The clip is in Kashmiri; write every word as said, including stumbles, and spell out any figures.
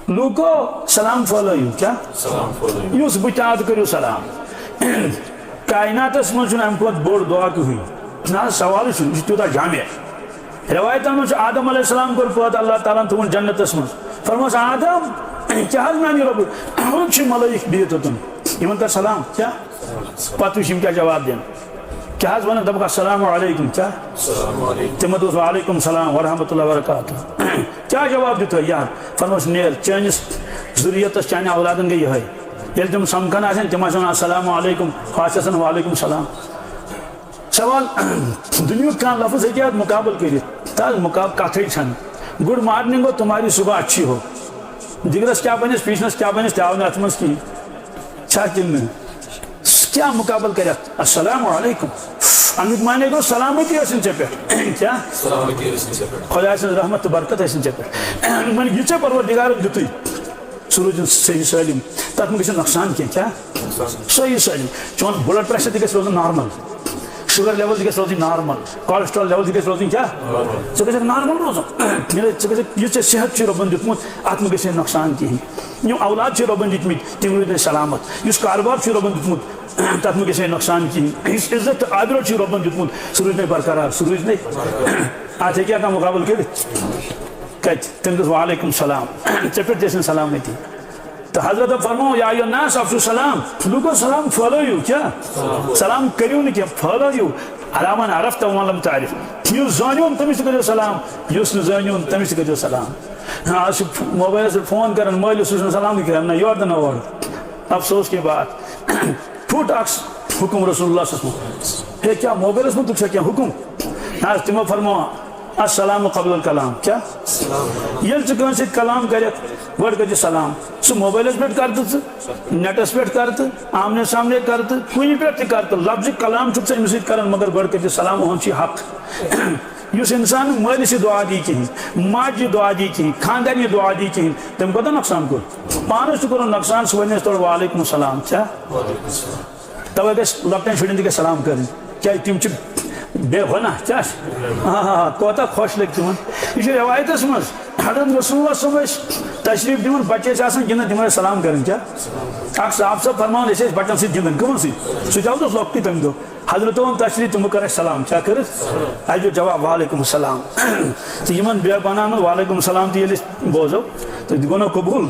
لوٗکو، سلام پھٲلٲیِو۔ کیٛاہ؟ سلام پھٲلٲیِو۔ یُس بہٕ تہِ آد کٔرِو سلام۔ کائناتس منٛز چھُنہٕ اَمہِ کھۄتہٕ بوٚڑ دعا کٕہٕنۍ۔ نہ حظ، سوالٕے چھُنہٕ، یہِ چھُ تیوٗتاہ جامع۔ رٮ۪وایتن منٛز چھُ، آدم علیہ السلام کوٚر پٲدٕ، اللہ تعالیٰ ہن تھوٚوُن جنتس منٛز۔ فرمووُس، "آدم، کیٛاہ حظ میٛانہِ رۄبہٕ؟ یِم چھِ ملٲیِک بِہِتھ اوٚتَن۔ یِمن کر سلام۔" کیٛاہ؟ پتہٕ وٕچھ یِم کیٛاہ جواب دِن۔ کیٛاہ حظ وَنَکھ؟ دَپَکھ، "السلام علیکم۔" کیٛاہ؟ السلام علیکم۔ تِمو دوٚپُس، "وعلیکم السلام ورحمۃ اللہ وبرکاتہ۔" کیٛاہ جواب دیُت تۄہہِ؟ یاد فرمووُس، "نیر، چٲنِس ذُریتَس، چانہِ اولادَن گٔے یِہوٚے۔ ییٚلہِ تِم سَمکھان آسن، تِم آسن السلام علیکم، ہُہ آسہِ آسان وعلیکم السلام۔" سوال، دُنیہُک کانٛہہ لفظ ہیٚکہِ اَتھ مُقابلہٕ کٔرِتھ؟ تَتھ مُقاب-، کَتھٕے چھَنہٕ۔ گُڈ مارنِنٛگ گوٚو تُمہاری صُبح اچھی ہو۔ جِگرَس کیٛاہ بَنٮ۪س، پیٖشنَس کیٛاہ بَنٮ۪س، تہِ آو نہٕ اَتھ منٛز کِہیٖنۍ۔ چھا کِنہٕ نہٕ؟ کیٛاہ مُقابلہٕ کَرِ اَتھ؟ السلام علیکم۔ اَمیُک معنی گوٚو، سلامتی ٲسِن ژےٚ پٮ۪ٹھ۔ کیٛاہ؟ سلامتی ٲسِن ژےٚ پٮ۪ٹھ۔ خۄداے سٕنٛز رحمت تہٕ برکت ٲسِن ژےٚ پٮ۪ٹھ۔ وۄنۍ یہِ ژےٚ پروردگارَن دیُتُے، سُہ روٗزِن صحیح سٲلِم۔ تَتھ منٛز گژھِ نہٕ نۄقصان کینٛہہ۔ کیٛاہ؟ صحیح سٲلِم۔ چون بلڈ پریشر تہِ گژھِ روزُن نارمل، شُگر لیول تہِ گژھِ روزٕنۍ نارمل، کولیسٹرال لیول تہِ گژھِ روزٕنۍ کیٛاہ؟ ژٕ گژھکھ نارمل روزُن۔ ییٚلہِ ژٕ گژھکھ، یُس ژےٚ صحت چھُے رۄبَن دیُتمُت، اَتھ منٛز گژھِ نہٕ نۄقصان کِہیٖنۍ۔ یِم اولاد چھِ رۄبَن دِتمٕتۍ، تِم روٗدۍ نہٕ سلامت۔ یُس کاربار چھُے رۄبَن دیُتمُت، تَتھ منٛز گژھِ نہٕ نۄقصان کِہیٖنۍ۔ یُس عزت تہٕ آبرو چھُے رۄبَن دیُتمُت، سُہ روٗدۍ نہٕ برقرار، سُہ روٗدۍ نہٕ۔ اَتھ ہیٚکہِ کانٛہہ مُقابلہٕ کٔرِتھ؟ کَتہِ؟ تٔمۍ دوٚپ، "وعلیکم السلام۔" ژےٚ پٮ۪ٹھ تہِ ٲسِن سلامتی۔ تہٕ حضرت فرمو، "یا ایھا الناس افشوا السلام۔" لوٗکو، سلام پھٲلٲیِو۔ کیٛاہ؟ سلام کٔرِو نہٕ کینٛہہ، پھٲلٲیِو۔ علی من عرفت و من لم تعرف۔ یُس زٲنِوُن، تٔمِس تہِ کٔرِو سلام، یُس نہٕ زٲنِوُن، تٔمِس تہِ کٔرِو سلام۔ ہاں، آز چھِ موبایلَس پٮ۪ٹھ فون کران، مٲلِس وٕچھُن سلامٕے کران، نہ یورٕ تہٕ نہ اورٕ۔ افسوس کی بات۔ پھُٹ اکھ حُکُم رسول اللہ صلی اللہ علیہ وسلم۔ ہے، کیٛاہ موبایلَس منٛز تہِ چھا کینٛہہ حُکُم؟ نہ حظ، تِمو فرموو، "السلام قبل الکلام۔" کیٛاہ؟ ییٚلہِ ژٕ کٲنٛسہِ سۭتۍ کلام کرکھ، گۄڈٕ کٔرۍ زِ سلام۔ سُہ موبایلَس پٮ۪ٹھ کر تہٕ ژٕ، نیٹَس پٮ۪ٹھ کر تہٕ، آمنے سامنے کر تہٕ، کُنہِ پٮ۪ٹھ تہِ کر تہٕ، لفظِ کلام چھُکھ ژٕ أمِس سۭتۍ کران، مگر گۄڈٕ کٔرۍ زِ سلام، اُہُنٛد چھُے حق۔ یُس اِنسان مٲلِس یہِ دُعا دی کِہیٖنۍ، ماجہِ یہِ دُعا دی کِہیٖنۍ، خاندارنہِ یہِ دُعا دی کِہیٖنۍ، تٔمۍ کوٗتاہ نۄقصان کوٚر؟ پانَس تہِ کوٚرُن نۄقصان، سُہ وَنہِ اَسہِ تورٕ، "وعلیکم السلام۔" کیٛاہ؟ تَوَے گژھِ لۄکٹٮ۪ن شُرٮ۪ن تہِ گژھِ سلام کَرٕنۍ، کیٛازِ تِم چھِ بے گۄناہ۔ کیٛاہ چھِ؟ آ، کوتاہ خۄش لٔگۍ تِمَن۔ یہِ چھُ رٮ۪وایتَس منٛز، حضرت رسول اللہ صلی اللہ علیہ وسلم ٲسۍ تشریٖف دِوان، بَچہِ ٲسۍ آسان گِنٛدان، تِمَن ٲسۍ سلام کَرٕنۍ۔ کیٛاہ؟ اَکھ صاحب صٲب فرماوان، "أسۍ ٲسۍ بَچَن سۭتۍ گِنٛدان۔" کٕمَن سۭتۍ؟ سُہ تہِ آو تَس لۄکٹُے تَمہِ دۄہ۔ حضرت اوٚن تشریٖف، تِمو کٔر اَسہِ سلام۔ کیٛاہ کٔرٕکھ؟ اَسہِ دیُت جواب، "وعلیکم السلام۔" تہٕ یِمَن بے گۄناہَن ہُنٛد وعلیکم السلام تہِ ییٚلہِ أسۍ بوزو، تہٕ گۄناہ قبوٗل۔